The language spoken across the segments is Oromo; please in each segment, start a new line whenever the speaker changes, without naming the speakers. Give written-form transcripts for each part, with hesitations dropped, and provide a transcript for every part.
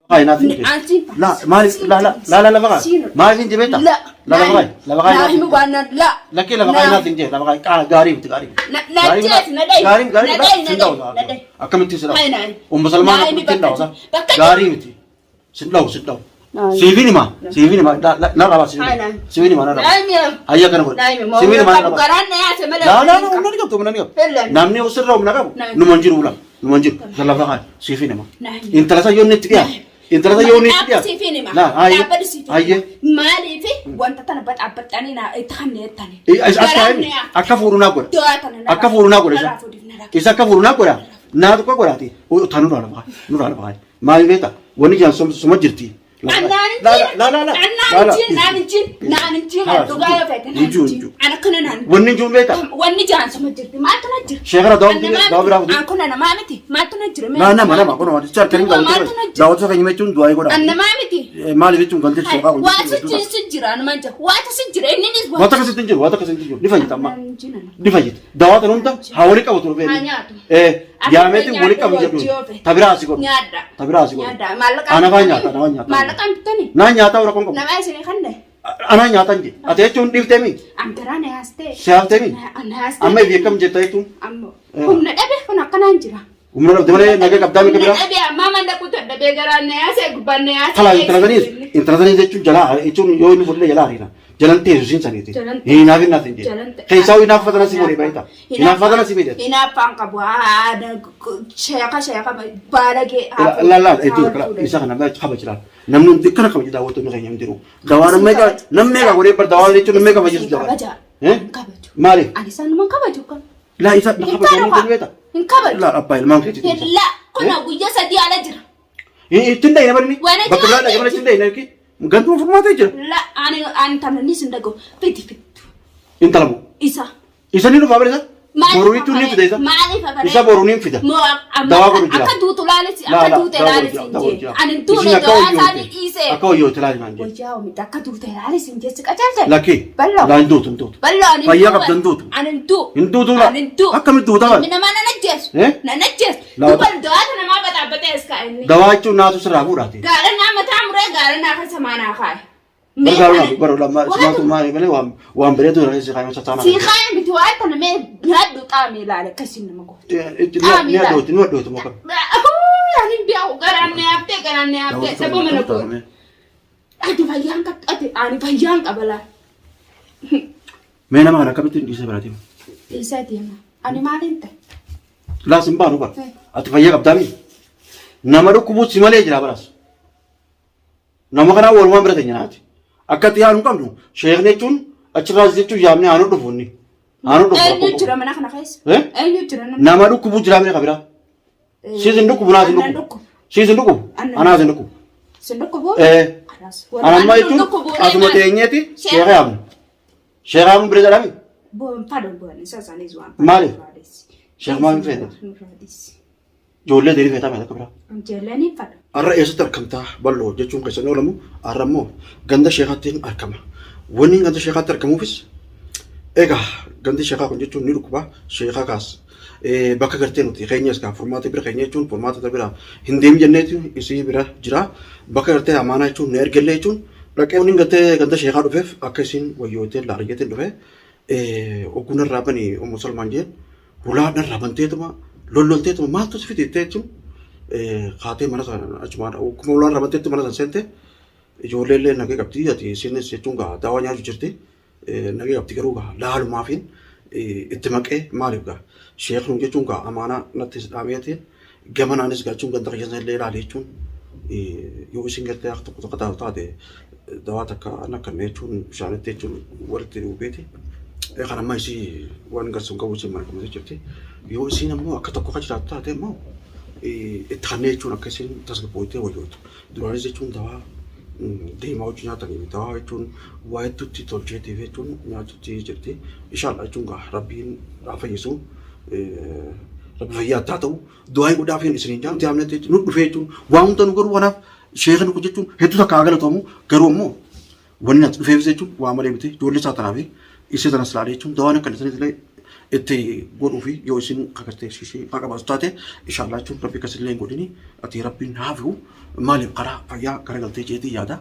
Kaay naaf hin jee.
Ansiin
La maaliif la la la la lafa kaay. Maaliif hin jee beektaa?
La.
La lafa kaay. Lafa kaay
Naa
naaf hin
himu waan naan la.
Lakkee lafa kaay naaf hin jee. Lafa kaay qaa gaarii miti gaarii miti.
Na na jees na dhayi.
Gaarii gaarii
Na dhayi
sin
na
dha'u
dhayi na dhayi.
Akkamittiin si dha'u?
Hai naan.
Ummu Salmaan
Naa himi
akkamittiin
bakka
dha'u?
ji- bakka ji-
Gaarii miti. Sin dha'u sin dha'u.
Naa himi.
Siifin hima siifin hima na qaba siifin
Hai
hima
naan.
siifin hima na
Naa
qaba.
himi.
Hayya kana godhe.
Naa himi.
Siifin hima na
Qabu
qaba.
garaan na yaase malee.
Laa laa laa humna ni qabdu humna ni qabdu.
Hellan.
Namni sirra humna qabu
Naa.
numa hin jiru ula numa hin jiru. Lafa kaay siifin hima.
Naa himi.
Intala san yoo inni itti dhiyaate intala san yoo inni itti dhiyaate.
Siifin hima.
Laa hayyee
Dhaabbadhu siifin hima.
hayyee.
Maaliif wanta tana baxaabbaxxanii naa itti kanneettani?
As kaa'e akka fuudhu naa godha.
Du'aa tana narraa
Akka fuudhu naa godha isa.
narraa fuudhiif narraa
Isa akka fuudhu naa godha. Naa tokko godhaati. Ta nurraa lafa kaay nurraa lafa kaay. Maaliif beektaa? Wanni jiran suma jirti.
Annaan hin
Laa laa laa laa.
Annaan hin naan hin naan hin
Haa,
dhugaa yoo feete naan
hin jiru,
hin
hin jiru.
An akkana naan
Wanni hin jiru beektaa?
Wanni jaan suma jirti maaltu na jira?
Sheekara daawwa
An namaa
daawwa biraa
miti.
fuudhi.
An kun namaa miti maaltu na jira?
Naa nama nama kun wanti harkanii
Duuba maaltu na jira?
daawwattoota keenya jechuun du'aa godha.
An namaa miti.
Maaliif jechuun galtee sheekaa kun
Waatu si jira anumaan jira. Waatu si jira inninis
Wanta akkasitti hin jiru wanta akkasitti hin jiru ni fayyita amma ni fayyita. Daawwaa tan hunda haa walii qabatu dhufee.
Haa nyaatu.
Yaameetiin walii qabu jedhu tabiraa si godhu.
Nyaadha.
Tabiraa si godhu.
Nyaadha. Maallaqaan
Ana faa nyaata ana faa nyaata.
Maallaqaan bitanii.
Naan nyaataa warra kun qabu.
Nama isinii kanne.
Anaa nyaatan je. Ati jechuun dhiiftee mi?
An garaa na yaastee.
Si haaftee mi?
An yaastee.
Amma ifi akkam jetta jechuun?
Ammoo humna dhabe kun akkanaan jira.
Humna dhabde malee nagaa qabdaa mi
Humna
biraa?
dhabe ammaa mana kutu dhabee garaan na yaasee gubbaan na yaasee.
Kala intala saniis intala saniis jechuun jalaa jechuun yoo inni fuudhee jalaa hariira. Jalan teessu siin saniiti.
Jalan
Hinaaf hin naaf hin jedhe.
Jalan te-
Keessaa hinaafa sana si godhe baay'ata. Hinaafa sana si miidhe.
Hinaaffaan qabu. Sheeka sheeka baalagee.
La la iddoo kala isa kana baay'ee kaba jira. Namni hundi akkana kabaja daawwattoonni keenya hin jiru. Dawaa namni meeqa namni meeqa godhee bar dawaa jechuun namni meeqa fayyisu jira.
Kabaja.
Eh?
Kabaju.
Maali?
Ani isaan numa kabaju kan.
Laa isa na
Hin
kabaja
taanu
ni jedhu beekta.
Hin kabaju.
Laa abbaa ilmaan keetii.
Hin la. Kuna guyyaa sadii ala jira.
Ittiin dhayina barni.
Waan
Bakka biraa dhaqee mana ittiin dhayina ergi. Gantuma furmaatee jira.
La ani ani tananis hin dhaga'u. Fiti fittu.
Intala moo?
Isa.
Isa ni dhufaa barisa?
Maaliif
Boruu ittuu ni fida isa?
Maaliif afaree?
Isa boruu ni fida.
Moo amma
Dawaa godhu jira.
akka duutu laalisi
Laa,
akka
laa,
duute
dawaa godhu
laalisi
jira,
hin
dawaa godhu
jee.
jira.
Ani hin duune
Isin akka
dawaa
wayyoote.
isaanii dhiisee.
Akka wayyoote laali naan jee.
Wayyaa omiti akka duute laalisi hin jechi qaceelte.
Lakkee.
Bal'oo.
Laa hin duutu hin duutu.
Bal'oo ani hin
Fayyaa
du'u.
qabda hin duutu.
Ani hin du'u.
Hin duutu laa.
Ani hin du'u.
Akkamitti duuta bal?
Ilmi namaa nan ajjeesu.
Eh?
Nan ajjeesu.
Laa-
Duuba dawaa namaa baxaabbatee as kaa'e inni.
Dawaa jechuun naatu sirraa fuudhaati.
Gaara naa mataa muree gaara naa keessa maanaa kaa'e.
Gargaaru naa bara lamma simaatu maali malee waan waan bareedu irra si kaayuu sattaana.
Sii kaa'e miti waan tana mee nyaadhu qaamii ilaale akkasiin nama goota.
Ni adootu ni adootu moo qabu.
Ani beeku garaan na yaaftee garaan na yaaftee saba mana goota. Ati fayyaan qabdu ati ani fayyaan qaba laa.
Mee nama kana akkamittiin dhiisee bira deema?
Dhiisee deema. Ani maaliin ta'e?
Laas hin baanu bara. Ati fayyaa qabdaa mii? Nama dhukkubuut si malee jira baraas. Nama kanaa walumaan bira teenya naati. Akka itti yaanu hin qabnu. Sheekni jechuun achirraas jechuun yaamnee haanuu dhufu inni. Haanuu dhufu.
Eenyu jira mana kana keessa?
Eh?
Eenyu jira namni?
Nama dhukkubuu jira mee kabiraa. Siis hin dhukkubu naas hin
Annan
dhukkubu. Siis hin dhukkubu
Annan
anaas hin dhukkubu.
Sin dhukkubu?
Eh.
Kalaas.
Ana ammaa jechuun asuma teenyeeti sheeka yaamnu. Sheeka yaamuun bira jedhami. Maali? Sheek maal hin feete? Ijoollee deebii feetaa mee akka biraa?
Ijoolleen hin fadhu.
Har'a eessatti argamtaa bal'oo jechuun keessan oolamu har'a immoo ganda sheekaatti argama. Wanni ganda sheekaatti argamuufis egaa gandi sheekaa kun jechuun ni dhukkuba sheekaa kaas bakka gartee nuti keenyas kaa furmaata bira keenya jechuun furmaata bira hin deem jenneetu isii bira jira bakka gartee amaanaa jechuun nu ergellee jechuun dhaqee wanni gartee ganda sheekaa dhufeef akka isiin wayyootee laariyyateen dhufe oguu narraa bani Ummu Salmaan jeen hulaa narraa banteetuma lollolteetuma maaltu si fide jettee jechuun kaatee mana sana achumaan akkuma hulaa narraa banteetti mana sana seente ijoollee illee nagee qabdi ati isiinis jechuun gaa daawaa nyaachuu jirti nagee qabdi garuu gaa laalumaafiin itti maqee maaliif gaa sheeknuun jechuun gaa amaanaa natti dhaameetiin Gamanaanis gaa jechuun ganda keessa illee ilaali jechuun yoo isin gartee akka tokko tokko taatu taate dawaa takka nakkanne jechuun bishaanitti jechuun walitti dhuubeeti. Kan amma isii waan garsuun qabu isin mana qabate jirti. Yoo isiin ammoo akka tokko akka jiraattu taate ammoo itti kannee jechuun akka isin tasgabbooytee wayyootu. Duraanis jechuun dawaa deemaa hojii nyaatanii dawaa jechuun waa hedduutti tolcheetiif jechuun nyaatutti jirti. Inshallah jechuun gaa rabbiin haa fayyisu. Rabbi fayyaa haa ta'u du'aa godhaa fi isiniin jaan yaamnetti nu dhufee jechuun waa hunda nu garuu kanaaf sheekni kun jechuun hedduu takka haa galatoomu garuu ammoo wanni ati dhufeef jechuun waa malee miti ijoollee isaa tanaa fi isii tanas ilaalee jechuun dawaan akka isinitti illee itti godhuu fi yoo isin kagartee siisii qabaatu taate inshaallah jechuun rabbi akkasillee hin godhini ati rabbiin haafi'u maaliif karaa fayyaa garagaltee jeetii yaada.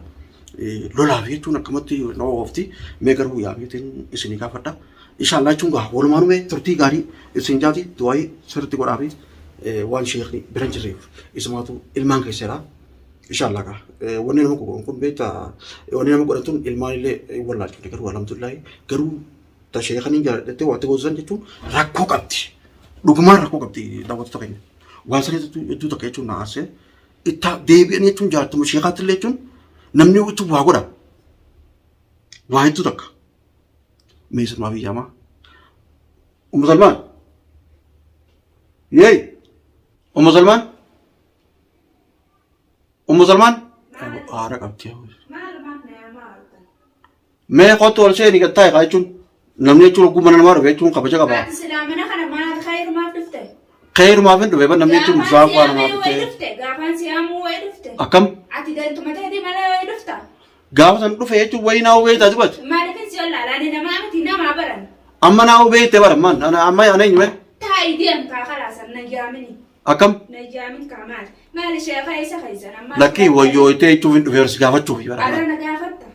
Lolaaf jechuun akkamatti nama oofti mee garuu yaameetiin isinii gaafadha. Inshaallah jechuun gaa walumaanuu mee turtii gaarii isin jaati du'aayii sirriitti godhaa fi waan sheekni bira hin jirreef isumaatu ilmaan keesseera. Inshaallah gaa wanni nama godhan kun beektaa wanni nama godhan tun ilmaan illee wallaalchifne garuu alhamdulillahi garuu ta sheekaniin jaaladhattee waatti goosan jechuun rakkoo qabdi. Dhugumaan rakkoo qabdi daawwattoota keenya. Waan saniitu hedduu takka jechuun na aarsee itti deebi'anii jechuun jaartuma sheekaatti illee jechuun namni jechuun waa godha. Waa hedduu takka. Mee sirmaa biyyaamaa. Ummu Salmaan. Yeey. Ummu Salmaan. Ummu Salmaan. Haara qabdi. Mee kottu ol seeni gad taa'i kaa jechuun namni jechuun hogguu mana namaa dhufe jechuun kabaja qaba.
Ati silaa mana kana maal khayrumaaf dhufte?
Khayrumaaf hin dhufe ban namni jechuun
Gaafaan
zaafaa
si
namaa
yaamee wayi
dhufte.
dhufte? Gaafaan si yaamuu wayi dhufte?
Akkam
Ati dantuma teeti malee wayi dhufta?
gaafa san dhufe jechuun wayii naa hubee taati bati.
Maaliifin si wallaalaa? Ani namaa miti namaa baran.
Amma naa hubee itti bara maan ana amma ana eenyu mee?
Taa'i deem kaa kalaasan na yaamini.
Akkam
Na yaamin kaa maali? Maali sheeka isa keessan amma.
Lakkii wayyoo itee jechuuf hin dhufeera si gaafachuuf bara.
Arra na gaafatta.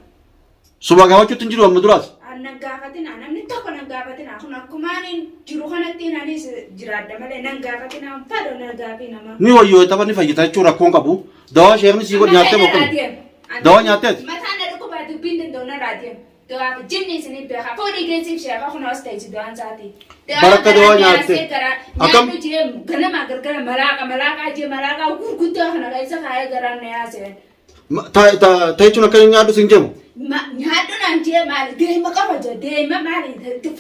Suma gaafachuutti hin jiru amma duraas.
An nan gaafatina namni tokko nan gaafatina kun akkumaan jiru kanatti anis jiraadha malee nan gaafatina fadho na gaafii namaa.
Ni wayyoo tapha ni fayyita jechuun rakkoon qabu. Dawaa sheekni sii godhu nyaattee moo akkami? Dawaa nyaattee ati?
Mataan na dhukkubaa dubbiin danda'u narraa deema. Dawaa fi jinni isinii beekaa. Fuudhii geessiif sheekaa kun as ta'e dawaan isaatii.
Barakka dawaa nyaatte. Akkam?
Nyaadhu jee ganamaa gargara malaaqa malaaqa jee malaaqa gurguddaa kana keessa kaayee garaan na yaaseen.
Ta jechuun akka nyaadhu sin jedhu.
Nyaadhu naan jee maali deema qaba jee deema maali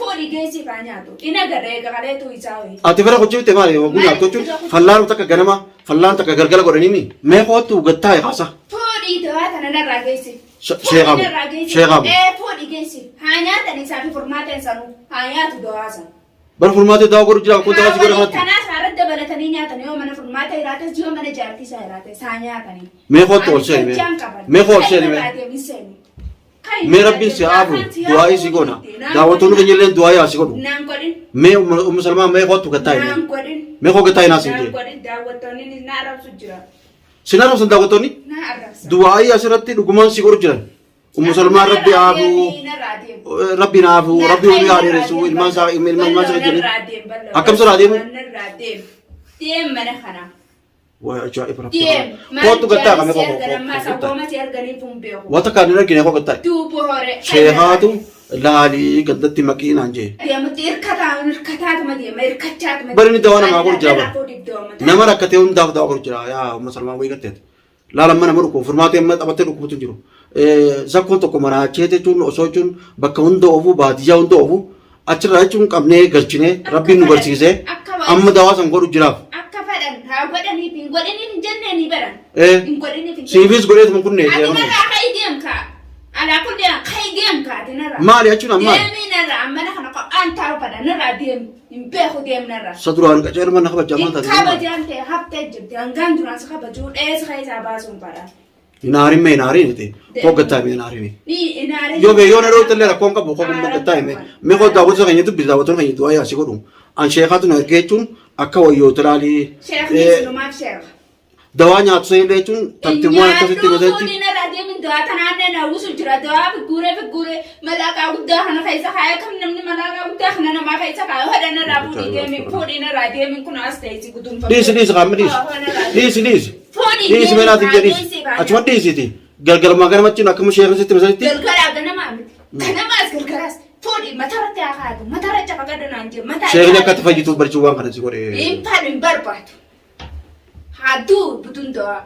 fuudhii geessiif haa nyaatu. Ina gara eega kaleetu isaa hoyi.
Ati fira kuchifte maali hogguu nyaattu jechuun fallaan takka ganama fallaan takka galgala godhanii mee kootu gattaa'e kaasa.
Fuudhii dawaa tana narraa geessi.
Sheekaamu. Sheekaamu.
Ee fuudhi geessi. Haa nyaatan isaa fi furmaata sanuu. Haa nyaatu dawaa sana.
Bar furmaatee dawaa godhu jira kun dawaa si godha
Haa
kanatti.
kanaas haara dabalatanii nyaatan yoo mana furmaata hiraates yoo mana jaartii isaa hiraates haa nyaatanii.
Mee kootu ol seeni mee. Mee koo ol seeni mee. Mee rabbiin si haa afu du'aa'ii si goona. Daawwattoonni keenya illee du'aa'ii haa si godhu.
Naan godhin.
Mee ummu Salmaa mee kootu gattaa'e mee.
Naan godhin.
Mee koo gattaa'e naa siin
Naan
jee.
godhin daawwattoonni na arrabsu jira.
Sin arrabsan daawwattoonni?
Na arrabsan.
Du'aa'ii asirratti dhugumaan si godhu jiran. Ummu Salmaa rabbi haa afu. Rabbi naa afu. Rabbi umrii haa dheeressu. Ilmaan isaa ilmaan isaa jedhanii. Akkam sirraa deemu?
Deem mana kana.
Waa ajaa'iba rabbi.
Deem.
Kootu gattaa qame koo koo koo. Wanta kan hin argine koo gattaa.
Duubu horee.
Sheekaatu laalii gandatti maqii naan jee.
Deemutti hirkataa hirkataatuma deema hirkachaatuma.
Bari inni dawaa namaa godhu jira bara. Nama rakkatee hundaaf dawaa godhu jira yaa umma Salmaa wayii gatteeti. Laala amma nama dhukkubu furmaatee amma taphattee dhukkubutu hin jiru. Zakkoon tokko maraachee jechuun osoo jechuun bakka hunda oofuu baadiyyaa hunda oofuu achirraa jechuun qabnee galchinee rabbiin nu barsiisee amma dawaa san godhu jiraaf.
Akka fedhan haa godhaniif hin godhiniif hin jennee ni baran. Hin godhiniif hin jennee.
Siifis godheetuma kunne
Ati narraa ka'i deem kaa. Alaa kulli ka'i deem kaa ati narraa.
Maali jechuun amma?
Deemii narraa mana kana kophaan taa'u fedha narraa deemi. Hin beeku deem narraa.
Sa duraan qaceeluma na kabajaa maal taate?
Kabajaan ta'e haftee jirti hangaan duraan si kabajuu dheessa keessaa baasuun fedha.
Hin aarin mee hin aarin ite. Koo gattaa mee hin aarin.
Ni hin aarin.
Yoo bee yoo na dhootte illee rakkoon qabu koo kun gattaa hime. Mee koo daawwattoota keenya dubbisi daawwattoota keenya du'aa yaasi godhu. An sheekaatu na ergee jechuun akka wayyoo tilaalii.
Sheekni sinumaaf sheeka.
Dawaa nyaatu san illee jechuun tartiibuma akkasitti
Nyaadhuu
goseetti.
fuudhii narraa deemin dawaa tanaan na uwwisu jira dawaa figuuree figuuree malaaqaa guddaa kana keessa kaayee kam namni malaaqaa guddaa kana namaa keessa kaayee hodha narraa fuudhii deemin fuudhii narraa deemin kun as ta'e si guduunfamte.
Dhiisi dhiisi qaamni dhiisi. Dhiisi dhiisi.
Fuudhii
Dhiisi
deemi
mee naaf hin jedhiis.
dhiisi baana.
Achuma dhiisiiti. Galgalumaa ganamatti akkuma sheekni sitti misalitti.
Galgalaa ganamaa miti. Ganamaas galgalaas fuudhii matarratti haa kaatu matarra cafaqadhu naan jee mataa.
Sheekni akka itti fayyituuf barchuu waan kana si godhe.
Hin fadhu hin barbaadu. Hadduu butun dawaa.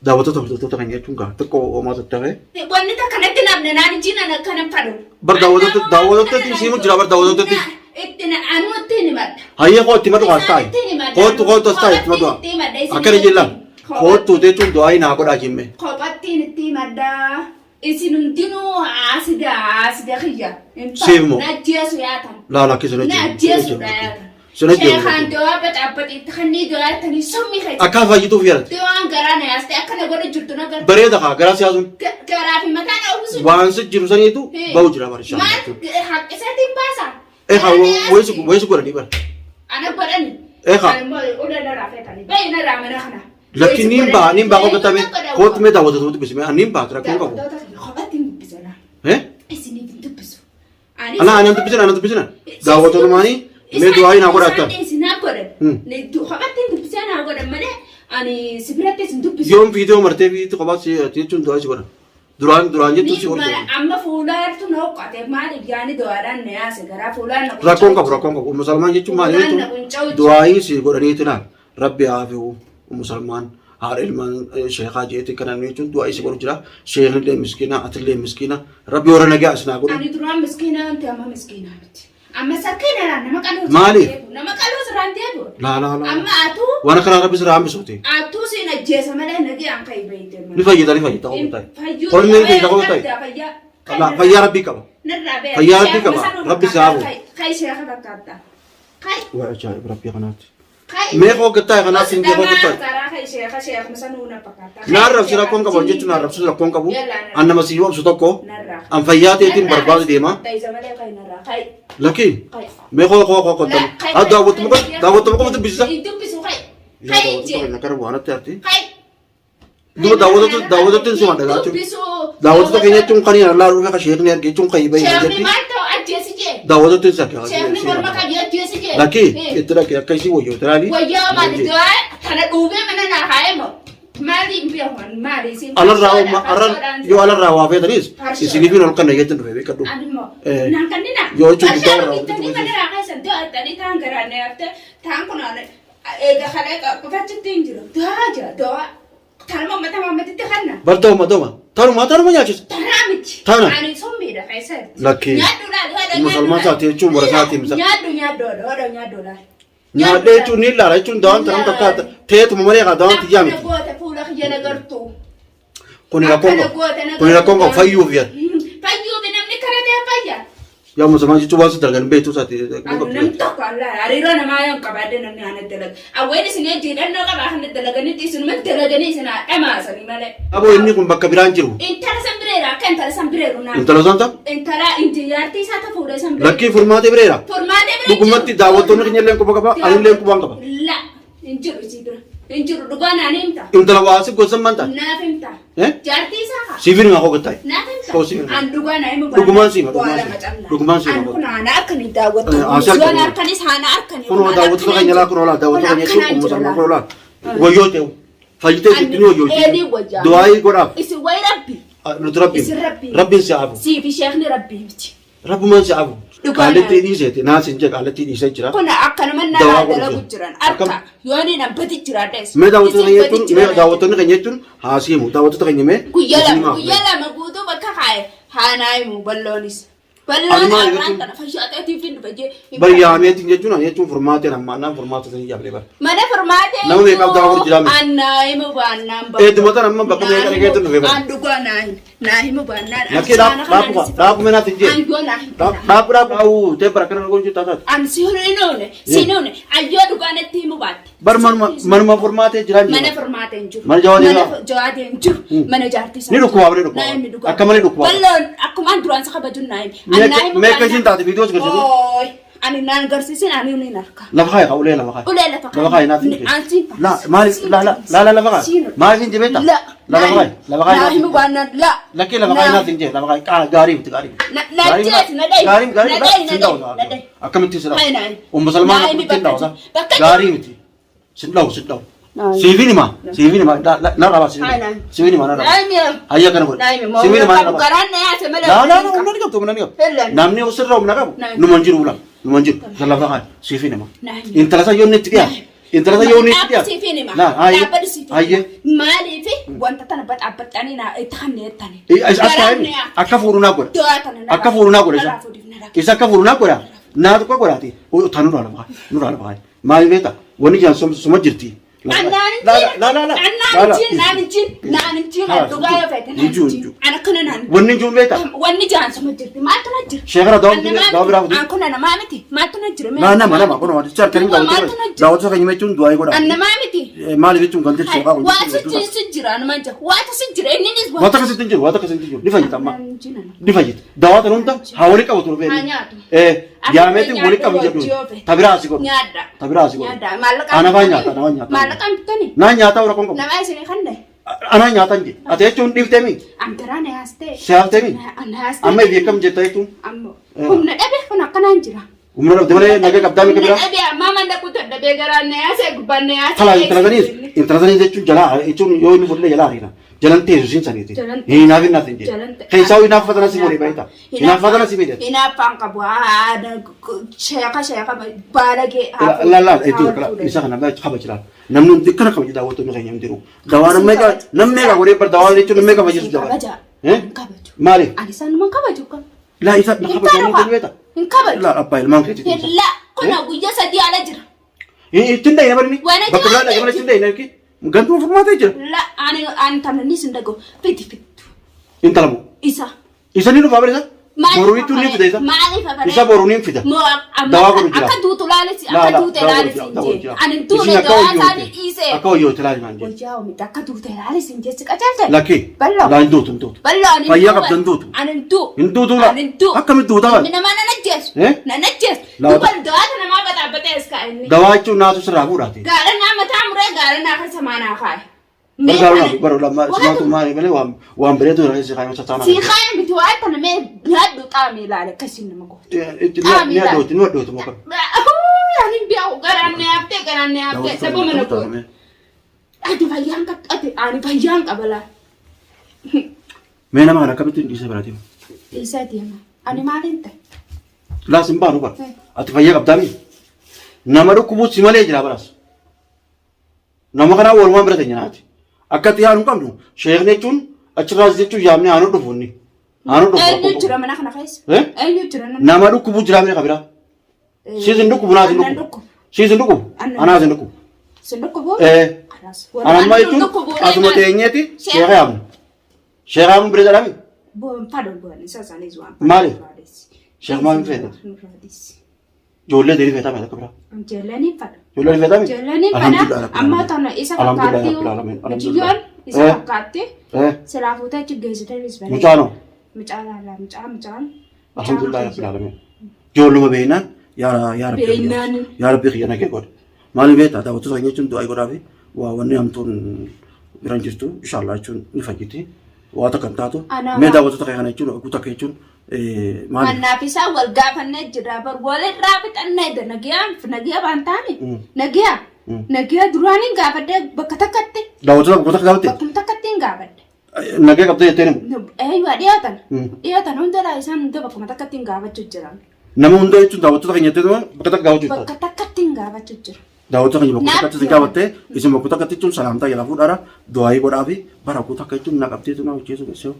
Daawwattoota hordoftoota keenya jechuun gaa xiqqoo homaa tattafee.
Wanni takka natti namne naan jinan akkana fadhu.
Bar daawwattoota daawwattootatti siimu jira bar daawwattootatti.
Itti anuu itti himadha.
Hayyee koo itti madhu as taa'i. Kootu kootu as taa'i itti madhu. Akkana jillaan kootu jechuun du'aa naa godhaa jimme.
Kophattiin itti himadha. Isin hundinuu asida asida kiyya.
Siif moo?
Na ajjeesu yaatan.
Laala akka isin
Na ajjeesuudha yaatan.
Isin ajjeesu.
Sheekaan dawaa baxaabaxiitti kannii dawaa ittanii summii keessa.
Akka fayyituuf yaadate.
Dawaan garaa na yaaste akka na godha jirtu na garta.
Bareeda kaa garaa siyaasuun.
Garaa fi mataa na uwwisu.
Waan si jiru saniitu bahu jira barishaa.
Maal haqqiseetiin baasa?
Eegaa wayisi godhanii bara.
Ana godhani.
Eegaa.
Ani immoo ulee narraa feetanii. Bayi narraa mana kana.
Lakki niin ba'a niin ba'a qofa tabe kootu mee daawwattoota dubbisi mee niin ba'a rakkoon qabu.
Daawwattoota kophaatti hin dubbisana.
Eh?
Isiniif hin dubbisu.
Ana anan dubbisin anan dubbisin daawwattoota maanii mee du'aa naa godhattan.
Isin godhan. Kophaatti hin dubbisee naa godhan malee ani si biratti isin dubbisu.
Yoom viidiyoo martee viidiyoo kophaa si jechuun du'aa si godhan. Duraan duraan jettu si
Mara
godhan.
amma fuulaartu na hoqqate maaliif yaani du'aadhaan na yaase garaa fuulaan na
Rakkoon qabu rakkoon qabu. Ummu Salmaan jechuun maal
Fuulaan na
jechuun
qunca'u
du'aayii si godhaniitu laal. Rabbi haa fi Ummu Salmaan haadha ilmaan sheekaa jeetii kana jechuun du'aayii si godhu jira. Sheekni illee miskiina atillee miskiina. Rabbi warra nagaa isin haa godhu.
Ani duraan miskiina wanti amma miskiina miti. Amma sakkiina nama qaluu
Maaliif?
Nama qaluu sirraan deebi'u.
Laa laa laa.
Amma atuu
Waan akkanaa rabbi sirraa hambisuuti.
atuu siin ajjeesa malee nagee an kai beeyte.
Ni fayyada ni fayyada qofa ta'e. Kolmee ni fayyada qofa ta'e.
Fayyaa.
Fayyaa rabbii qaba.
Narraa beeku.
Fayyaa rabbii qaba. Rabbi si haa bu'u.
Kai sheeka fakkaata. Kai.
Waa ajaa'ib rabbii kanaati.
Kai.
Mee hoggattaa kanaaf siin jee hoggattaa.
Karaa kai sheeka sheekuma sanuu na fakkaata.
Naan rabsi rakkoon qabu jechuun naan rabsi rakkoon qabu. An nama si obsu tokko
Narraa.
an fayyaa ta'eetiin barbaadu deema.
Taisa malee kai narraa. Kai.
Lakki
Kai.
mee koo koo koo kottan. Haa daawwattu muka daawwattu muka dubbisa.
Hin dubbisu kai.
Yaa
Kai
daawwattu
jee.
kana gara waanatti arti.
Kai.
Duba daawwattu daawwattu suma dhagaatu.
Dubbisu.
Daawwattu keenya jechuun kan allaa dhufe ka sheekni arge jechuun kan bayi
Sheekni
jetti.
maal ta'u ajjeesi jee.
Daawwattu isa
Sheekni morma qabi ajjeesi jee.
Lakki itti dhaqe akka isii wayyoo tiraali.
Wayyaa maali du'aa kana dhuubee mana naa kaa'ee moo? Maali hin beeku maali isin.
Alarraa yoo alarraa waa feetanis isiniif hin ol kanna jettin dhufe beekadhu.
Ani immoo
Eh.
naan kannina.
Yoo jechuun guddaa
Farshaa
irraa
bitanii
hojjetu
mana naa keessan du'attanii taan garaan na yaafte taan kun eega kalee qofachitti hin jiru. Du'aa jira du'aa. Tanuma mata mamatitti kanna.
Bar ta'uma ta'uma tanuma tanuma nyaachisa.
Tanaa miti.
Tana.
Ani summiidha keessatti.
Lakki.
Nyaadhu laal haadha
Ummu Salmaa taate jechuun warra isaatii misa.
Nyaadhu nyaadhu haadha nyaadhu laal.
Nyaadhee jechuun ni ilaala jechuun dawaan tanam takka teetuma malee kaa dawaan tiyyaa miti.
Akkana goota fuula kiyya nagartu.
Kuni rakkoon qabu. Kuni rakkoon qabu fayyuuf yaa.
Fayyuuf namni kana ta'e fayya.
Yaa Ummu Salmaa jechuun waan si dalagan beektu isaati.
Namni tokko Allah hariiroo namaa yoo hin qabaadde namni ana dalaga. Awween isin hojii qabaa kana dalaganitti isinuma dalaganii isin haa dhamaasanii malee.
Aboo inni kun bakka biraan jiru.
Intala san bireera akka intala san bireeru naa.
Intala san ta'a.
Intala injiyaartii isaa ta fuudhee san bireera.
Lakkii furmaatee bireera.
Furmaatee bira
Dhugumatti daawwattoonni keenya illee quba qaba. Ani illee quba qaba.
La hin jiru isii bira. Hin jiru dhugaa naan himta.
Intala waa si gosa manta.
Naaf himta.
Eh?
Jaartii isaa haa.
Siifin maa hoggattaa.
Naaf himta.
Koo siif hima.
An dhugaa naa himu
Dhugumaan siima, dhugumaan siima. Dhugumaan siima.
An kun haana akkanii daawwattu.
Eh, asii
Waan
harkanii.
harkanis haana harkanii.
Kunoo daawwattoota keenya laa kunoo laa daawwattoota keenya jechuun ummu Salmaa kunoo laa. Wayyoo ta'u. Fayyitee sitti ni wayyoo.
Eelii wayyaa.
Du'aayii godhaaf.
Isin wayi rabbi.
Nuti rabbiin.
Isin rabbi.
Rabbiin si haafu.
Siifi sheekni rabbii miti.
Rabbumaan si haafu.
Dhugaa
Qaallattii dhiiseeti. Naas hin jee qaallattii dhiisee jira.
Kun akkanuma
Dawaa
namaa
godhu
dalagu
jira.
jiran.
Akkam?
Harka yoo ni dhabbati jira dhees.
Mee daawwattoota keenya jechuun mee daawwattoonni keenya jechuun haa siimu. Daawwattoota keenya mee.
Guyyaa
isin
lama
himaaf
guyyaa
mee.
lama guutuu bakka kaa'e haanaa himu balloonis.
Ani
Balloon
maal
har'aan
jechuun?
kana fayyaa ta'eetiif hin dhufe jee.
Bari yaameetiin jechuun ani jechuun furmaateen ammaa naan furmaata sanii yaablee bara.
Mana furmaatee.
Nama meeqaaf dawaa godhu jira mee?
Annaa himu baannaan
Eeduma tan amma bakka meeqa dhageetu dhufe bara.
An dhugaa naa himu. Naa himu baannaan.
Lakkee dhaabu dhaabu menaatti hin jee.
Ayyoo naa himu.
Dhaabu dhaabu dhaabu ta'e bara kana gochuu taataati.
An si hinuune si hinuune ayyoo dhugaa natti himu baatte.
Bar manuma manuma furmaatee jiraan
Mana
jira.
furmaatee hin jiru.
Mana jawaadee
Mana
jira?
jawaadee hin jiru. Mana jaartii isaa.
Ni dhukkuba, ni dhukkuba.
Naa himi dhugaa.
Akka malee dhukkuba.
Balloon akkuma an duraan isa kabaju naa himi. An naa himu
Mee akka
baannaan-
isiin taate viidiyoo si garsiisu.
Ooy ani naan garsiisin ani ni harka.
Lafa kaayi haa ulee lafa kaayi.
Ulee lafa
Lafa kaayi naaf hin
Ni- an siin
La maaliif la la la la lafa kaayi.
Siin.
Maaliif hin jibeetta?
La.
Lafa kaayi lafa kaayi
Naa
naaf hin
himu baannaan la.
Lakkee lafa kaayi naaf hin jee lafa kaayi qaa gaarii miti gaarii miti.
Na na
Gaarii
jees na dhayi.
Gaarii gaarii
Na dhayi na
sin
dhayi
dhawu
na dhayi.
akkamittiin si
Hai
dhawu.
naan.
Umma Salmaan
Naa himi
akkamittiin dhawu
bakka
sa.
bakka
Gaarii miti. Sin dhawu sin dhawu. Siifin hima siifin hima narraa baas
Hai naan.
siifin hima narraa
Naa
baas.
himi.
Hayya kana godhe.
Naa himi.
Siifin hima narraa baas.
Garaan na yaase malee.
Laa laa laa humna ni qabdu humna ni qabdu.
Hellan.
Namni sirra humna qabu
Naa.
numa hin jiru ula numa hin jiru. Isa lafa kaan siifin hima.
Naa himi.
Intala isa yoo inni itti dhiyaate intala isa yoo inni itti dhiyaate.
Siifin hima.
Laa hayyee
Dhaabbadhu siifin
hayyee.
hima. Maaliif wanta tana baxaabbaxanii naa itti kanneettani.
As kaa'e akka fuudhu naa godha.
Du'aa tana narraa
Akka fuudhu naa godha isa.
narraa fuudhiif narraa.
Isa akka fuudhu naa godha. Naa tokko godhaati. Tan nurraa lafa kaa'i. Nurraa lafa kaa'i. Maal beekta? Wanni jaan suma jirti.
Annaan hin
Laa laa laa laa.
Annaan hin jiin, naan hin jiin, naan hin jiin,
Haa,
dhugaa yoo feete naan
hin jiru,
hin
hin
jiin.
jiru.
An akkana naan hin
Wanni hin jiru beekta?
Wanni jaan suma jirti. Maaltu na jira?
Sheekara daawwa
An namaa
daawwa biraa
miti.
fuudhi.
An kun namaa miti. Maaltu na jira?
Laa nama nama kun wanti harkanii
Duwwaa maaltu na jira?
daawwattoota keenya jechuun du'aa godha.
An namaa miti.
Maaliif jechuun galtee sheekaa kun
Waatu si jira anumaan jira. Waatu si jira inni ni
Waan takka sitti hin jiru, waan takka sitti hin jiru. Ni fayyita amma. Ni fayyita. Dawaa tan hunda haa wali qabu ture.
Haa nyaatu.
Yaameetiin wali qabu jedhu. Tabiraa si godhu.
Nyaadha.
Tabiraa si godhu.
Nyaadha. Maallaqa
Ana faa nyaata, ana faa nyaata.
Maallaqaan bitani.
Naan nyaataa rakkoon qabu.
Nama isin kanne.
Anaa nyaataan jedhe. Ati jechuun dhiiftee mi?
An garaa na yaastee.
Si haaftee mi?
An haastee.
Amma ifi akkam jetta jechuun?
Ammoo humna dhabe kun akkanaan jira.
Humna dhabde malee nagaa qabdaa miti
Humna
biraa.
dhabe ammaa mana kutu dhabee garaan na yaasee gubbaan na yaasee.
Kala intala saniis intala saniis jechuun jalaa jechuun yoo inni fuudhee jalaa hariira. Jalan teessu siin saniiti.
Jalan
Hinaaf hin naasin jedhe.
Jalan te-
Keessaa hinaafa sana si godhe baay'ata. Hinaafa sana si miidhe.
Hinaaffaan qabu. Sheeka sheeka baalagee.
La la itti kala isa kana baay'ee kabaja. Namni hundi akkana kabaja daawwattoonni keenya hin jiru. Dawaa namni meeqa namni meeqa godhee bar dawaa jechuun namni meeqa fayyadu dawaa.
Kabaja.
Eh?
Hin kabaju.
Maali?
Ani isaan numa kabaju kan.
Laa isa na
Hin
kabaja
kabaju.
namni beekta.
Hin kabaju.
Laa abbaa ilmaan keetii.
Hilla kuna guyyaa sadii ala jira.
Ittiin dhayina barni.
Waan
Bakka biraa dhaqee malee ittiin dhayina ergi. Gantuma furmaatee jira.
La ani ani tananis hin dhaga'u. Fiti fittu.
Intala moo.
Isa.
Isa ni dhufaa barisa.
Maaliif
Boruu ittuu ni fida isa.
Maaliif afaree?
Isa boruu ni fida.
Moo amma
Dawaa godhu jira.
akka duutu laalisi
Laa
akka
laa
duute
dawaa godhu
laalisi
jira.
hin
Dawaa godhu
jee.
jira.
Ani duune
Isin akka
dawaa
wayyoote.
isaanii dhiisee.
Akka wayyoote laali naan jee.
Wayyaa omiti akka duute laalisi hin jechi qajeelte.
Lakkee.
Bal'oo.
Laa hin duutu hin duutu.
Bal'oo ani hin
Fayyaa
du'u.
qabda hin duutu.
Ani hin du'u.
Hin duutu laa.
Ani hin du'u.
Akkamitti duuta
Ilmi
bal?
namaa nan ajjeesu.
Eh?
Nan ajjeesu.
Laa-
Duuba dawaa kana namaa baxaabbatee as kaa'e inni.
Dawaa jechuun naatu sirraa fuudhaati.
Gaara naa mataa muree gaara naa keessa maanaa kaa'e. Mee
Gargaaru
kana-
naaf bara lammaa simaatu maali malee waan waan bareedu irraa si kaayuu sattaana.
Sii kaa'e miti waan tana mee nyaadhu xaamii ilaale akkasiin nama goota.
Ni adooti ni adooti moo kan.
Ani hin beeku garaan na yaaftee garaan na yaaftee saba mana goota. Ati fayyaan qabdu ati ani fayyaan qaba laa.
Mee nama kana akkamitti dhiisee biraati?
Dhiisee deema. Ani maaliin ta'e?
Laas hin baanu bara. Ati fayyaa qabdaa mii? Nama dhukkubuut si malee jira baraas. Nama kanaa walumaan bira teenya naati. Akka itti yaadu hin qabnu. Sheekni jechuun achirraas jechuun yaamni haanuu dhufu inni. Haanuu dhufu.
Eenyu jira mana kana keessa?
Eh?
Eenyu jira nama?
Nama dhukkubu jira bira kabira. Siis hin dhukkubu naas hin
Annan
dhukkubu.
dhukkubu.
Siis hin dhukkubu.
Annan
Anaas hin dhukkubu.
Sin dhukkubu?
Eh.
Kalaas.
Anammaa jechuun asuma teenyeeti sheeka yaamnu. Sheeka yaamnu bira jedhami.
Boon fadon boon isa isaaniis waan.
Maali? Sheek maal hin feetan? Ijoollee deebii feetaa meeqa biraa?
Ijoolleen hin fadha.
Ijoolleen feetami?
Ijoolleen hin
Alhamdulillah
fadha.
rabbil
Amma
alamin.
tana isa
Alhamdulillah
fakkaatti.
rabbil alamin. Alhamdulillah.
Mucayyoon isa
Eh.
fakkaatti.
Eh.
Silaa fuutee achi geessiteenis bareeda.
Mucaanoo?
Mucaa laala mucaa mucaan.
Alhamdulillah rabbil alamin. Ijoolluma beeynaan yaa yaa rabbi
Beeynaan.
yaa rabbi kiyya nagee godhe. Maali beektaa daawwattoota keenya jechuun du'aa godhaa fi waa wanni hamtuun bira hin jirtu inshallah jechuun ni fayyiti. Waa takka hin taatu.
Anaa
Mee
waa-
daawwattoota keenya kana jechuun oguu takka jechuun maali?
Mannaaf isaa wal gaafannee jira bar walirraa fixannee jira nagiyaan nagiyaa waan taane nagiyaa nagiyaa duraaniin gaafadhee bakka takkatti
Daawwattoota bakka takka gaafatte?
bakkuma takkatti hin gaafadhe.
Nagee qabdee jettee nimu?
Eeyyuu dhiyaatan dhiyaatan hundaa isaan hunda bakkuma takkatti hin gaafachuu jiran.
Nama hunda jechuun daawwattoota keenya jettee bakka takka gaafachuu jirta.
Bakka takkatti hin gaafachuu jira.
Daawwattoota keenya bakka
Naaf
takkatti isin gaafattee isin bakka takkatti jechuun salaamtaa jalaa fuudhaara du'aayii godhaa fi bara bakka takka jechuun na qabdeetu na hojjeetu geessee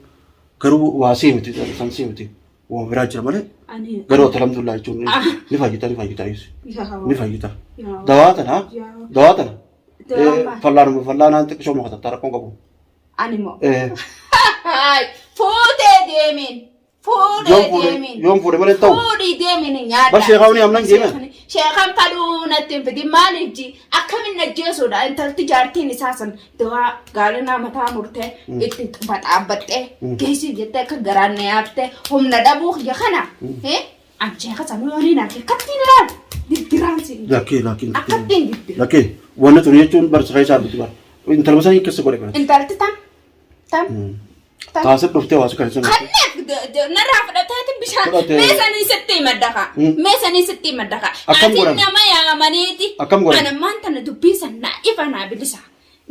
garuu waa sii miti san sii miti waa biraa jira malee
Ani
garuu alhamdulillah jechuun ni fayyita ni fayyita ni fayyita.
Yaa.
Dawaa tana
Yaa.
dawaa tana
Dawaa maal?
fallaanuma fallaanaan xiqqishoo muka rakkoon qabu.
Ani moo. Fuutee deemin. Fuudhee
Yoom fuudhe
deemin.
yoom fuudhe malee ta'u.
Fuudhii deemin nyaadha.
Bar sheekaa ni amnan jeeme.
Sheekan fadhuu natti hin fidin maaliif ji akkamin najjeesuudha intalti jaartiin isaa san dawaa gaalinaa mataa murtee itti baxaabbattee geessii jettee akka garaan na yaaftee humna dhabuu kiyya kana. An sheeka sanuu yoo niin arge akkattiin ilaalu diddiraan si.
Lakkee lakkee.
Akkattiin diddira.
Lakkee wanni tun jechuun barsiisaa isaa miti bara. Intalma sanii keessa godhe bara.
Intalti tam tam tam.
Taasif dhuftee waa si kan isin.
Kanneef narraa fudhateeti bishaan
Fudhatee.
mee sanii sitti himadda kaa mee sanii sitti himadda kaa
Akkam
ati
godhan?
nama yaamaniiti
Akkam godhan?
ana ammaan tana dubbii san naa ifa naa bilisa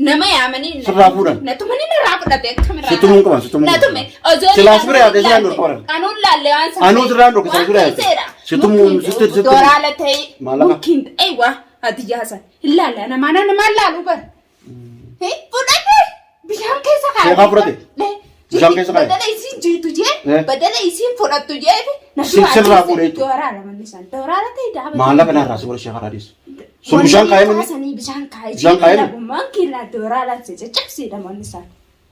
nama yaamanii na-
Sirraa fuudhan?
na tumanii narraa fudhate akkamirraa
Si tumuu hin qaban, si tumuu hin
na tume
qaban.
osoo
Silaa si bira yaadde, silaa hin dhorkaman.
anuun laalle waan sana
Anuu sirraa hin dhorke, sana bira yaadde. Si tumuu- sitti- sitti-
Dooraala ta'e
Maallaqa?
mukkiin eewwa ati jaasan hin laalle ana maana namaan laalu bara. Fudhate bishaan keessa kaa'e.
Sheekaa fudhate? Bishaan keessa kaa'e?
Badala isiin jiitu jee
Eh.
badala isiin fudhattu jee na
Sirraa fuudhe jechuudha.
Dooraala manni isaan dooraala ta'e daaba.
Maallaqa narraa si godhe sheekaa raadis. Sun bishaan kaa'ee manni
Sanii bishaan kaa'ee.
Bishaan kaa'ee mi?
Lagummaan kiilaa dooraala ta'e caccabsiidha manni isaan.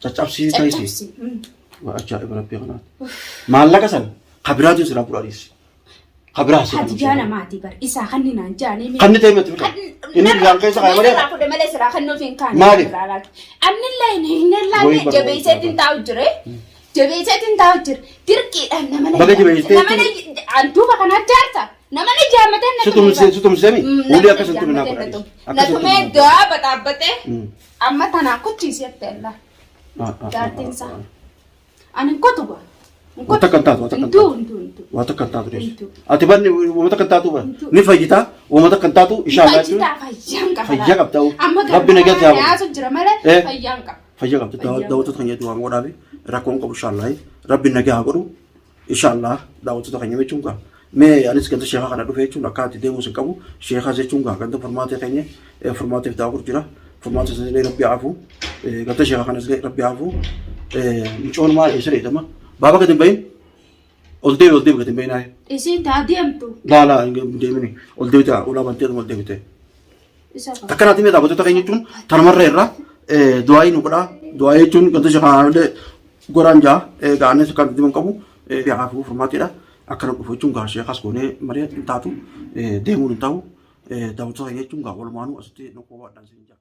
caccabsii taasise.
Caccabsii.
Ajaa'iba rabbii kanaati. Maallaqa san kabiraatiin sirraa fuudhaa dhiisi. Ka biraa si
Hadijaa namaati bar isaa kanni naan jaanii.
Kanni ta'e miti bira. Inni bishaan keessa kaa'e malee.
Sirraa fudhe malee sirraa kan nuuf hin kaane.
Maaliif?
Annillee hin
Wayi
laalle
barbaada.
jabeesseetiin taa'u jire. Jabeesseetiin taa'u jire. Dirqiidhaan nama na
Baga jabeessitee
nama na antuuba kanaa jaarsa. Nama na jaammatee na
Si tumsee si tumsee mi? Ulii akkas hin tuminaa godha.
Na tumee du'aa baxaabbatee amma tanaa kuchiisee alla. Jaartiin isaa. Ani hin kutu ba. Hin
Wanta kan taatu, wanta kan
Hin du'u,
taatu.
hin du'u, hin du'u.
Wanta kan taatu deessu.
Hintu.
Ati banni uummata kan taatu ba.
Hintu.
Ni fayyitaa uummata kan taatu inshallah jechuun
Fayyitaa fayyaan qaba.
Fayyaa qabda.
Amma
Rabbi nagaa si haa godhu.
yaasu jira malee
Eh.
fayyaan qaba.
Fayyaa qabda.
Fayyaa.
Daawwattoota keenya du'aan godhaafi rakkoon qabu inshallah. Rabbi nagaa haa godhu. Inshallah daawwattoota keenya jechuun gaa. Mee anis ganda sheekaa kana dhufe jechuun akka ati deemus hin qabu. Sheekaa jechuun gaa ganda furmaatee keenya furmaateef daawwatu jira. Furmaatee sanillee rabbi haa afu. Ganda sheekaa kanas illee rabbi haa afu. Mucoon maal eessa dheedama? Baaba gadi hin bahin. Ol deebi ol deebi gadi hin bahin ayi.
Isiin taa deemtu.
Laa laa hin deemini. Ol deebite ulaa bantee ol deebite.
Isa qaba.
Akkanaatiin mee daawwattoota keenya jechuun tanumarra irraa du'aayii nu godhaa. Du'aayii jechuun ganda sheekaa kanallee godhaan jaa. Ga'anis kan diban qabu haafuu furmaatiidha. Akkana dhufu jechuun gaa sheekaas goonee malee hin taatu deemuun hin ta'u. Daawwattoota keenya jechuun gaa walumaanuu asitti nu qobaadhaan siin jaa.